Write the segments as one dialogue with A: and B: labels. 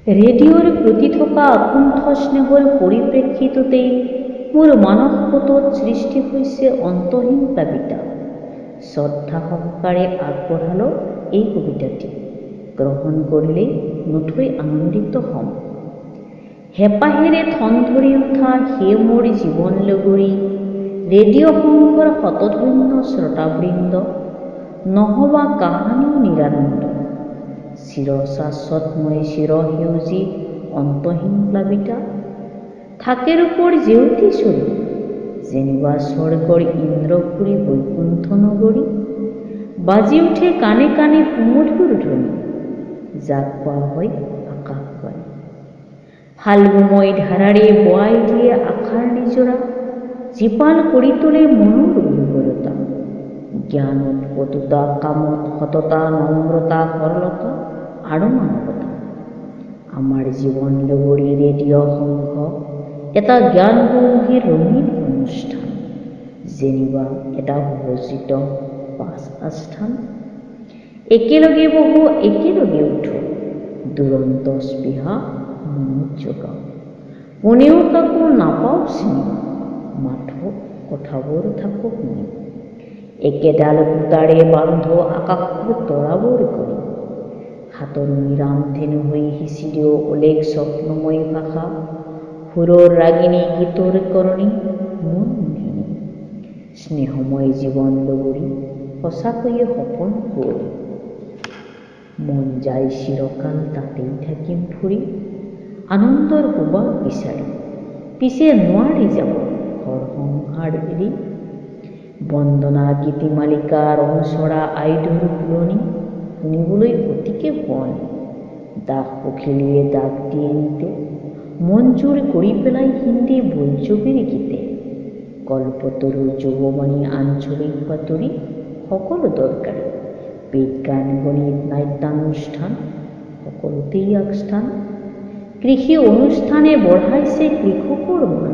A: ৰেডিঅ'ৰ প্ৰতি থকা আকুণ্ঠ স্নেহৰ পৰিপ্ৰেক্ষিততেই মোৰ মানসপটত সৃষ্টি হৈছে অন্তহীন প্লাবিতা। শ্ৰদ্ধা সহকাৰে আগবঢ়ালোঁ এই কবিতাটি। গ্ৰহণ কৰিলে নথৈ আনন্দিত হ'ম। হেঁপাহেৰে ঠন ধৰি উঠা হে মোৰ জীৱন লগৰী ৰেডিঅ' সংঘৰ শতধন্য শ্ৰোতাবৃন্দ, নহবা কাহানিও নিৰানন্দ। চিৰ শাশ্বতময় চিৰসেউজী অন্তহীন প্লাবিতা থাকে ৰূপৰ জেউতি চৰি, যেনিবা স্বৰ্গৰ ইন্দ্ৰপুৰী বৈকুণ্ঠ নগৰী। বাজি উঠে কাণে কাণে সুমধুৰ ধ্বনি, যাক কোৱা হয় আকাশবাণী। ফাল্গুময় ধাৰাৰে বোৱাই দিয়ে আশাৰ নিজৰা, জীপাল কৰি তোলে মনৰ উৰ্বৰতা। জ্ঞানত পটুতা, কামত সততা, নম্ৰতা, সৰলতা আৰু মানৱতা। আমাৰ জীৱন লগৰী ৰেডিঅ' সংঘ এটা জ্ঞানগম্ভীৰ ৰঙীন অনুষ্ঠান, যেনিবা এটা সুসজ্জিত বাছ আস্থান। একেলগে বহো, একেলগে উঠো, দুৰন্ত স্পৃহা মনত জগাওঁ। কোনেও কাকো নাপাওঁ চিনি, মাথো কথাবোৰ থাকো শুনি। একেডাল সূতাৰে বান্ধো আকাশৰ তৰাবোৰ গণি। সাতৰঙী ৰামধেনু হৈ সিঁচি দিওঁ অলেখ স্বপ্নময় ভাষা, সুৰৰ ৰাগিনী, গীতৰ কৰণী, মন মোহিনী। স্নেহময় জীৱন লগৰী সঁচাকৈয়ে সপোন কুঁৱৰী। মন যায় চিৰকাল তাতেই থাকিম ফুৰি, আনন্দৰ সুবাস বিচাৰি। পিছে নোৱাৰি যাব ঘৰ সংসাৰ এৰি। বন্দনা, গীতিমালিকা, ৰংচৰা, আইধৰ ফুলনি শুনিবলৈ অতিকে শুৱনি। ডাক পখিলীয়ে ডাক দিয়ে নিতে, মন জুৰ কৰি পেলাই হিন্দী বোলছবিৰ গীতে। কল্পতৰু, যুৱবাণী, আঞ্চলিক বাতৰি সকলো দৰকাৰী। বিজ্ঞান, গণিত, নাট্যানুষ্ঠান সকলোতেই আগস্থান। কৃষি অনুষ্ঠানে বঢ়াইছে কৃষকৰ মান।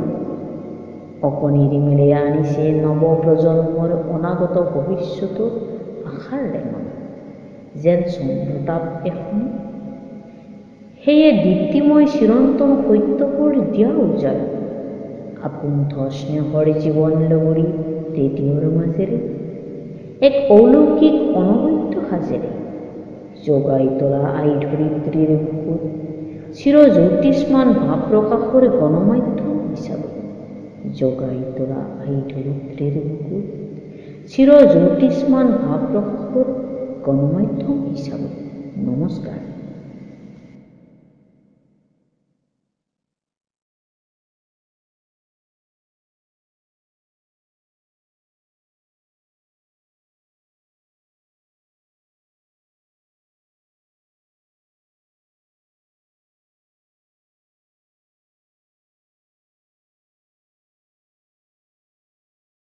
A: অকণিৰ মেলে আনিছে নৱ প্ৰজন্মৰ অনাগত ভৱিষ্যতৰ আশাৰ ৰেঙনি, যেন চন্দ্ৰতাপ এখনি। সেয়ে দীপ্তিময় চিৰন্তন সত্যবোৰ দিয়া উজাৰি, আকুণ্ঠ স্নেহৰ জীৱন লগৰী ৰেডিঅ'ৰ মাজেৰে, এক অলৌকিক অনবদ্য সাজেৰে জগাই তোলা আই ধৰিত্ৰীৰ বুকুত চিৰ জ্যোতিষ্মান ভাৱ প্ৰকাশৰ গণমাধ্যম হিচাপে, জগাই তোলা আই ধৰিত্ৰীৰ বুকুত চিৰ জ্যোতিষ্মান ভাৱ প্ৰকাশৰ গণমাধ্যম হিচাপে। নমস্কাৰ।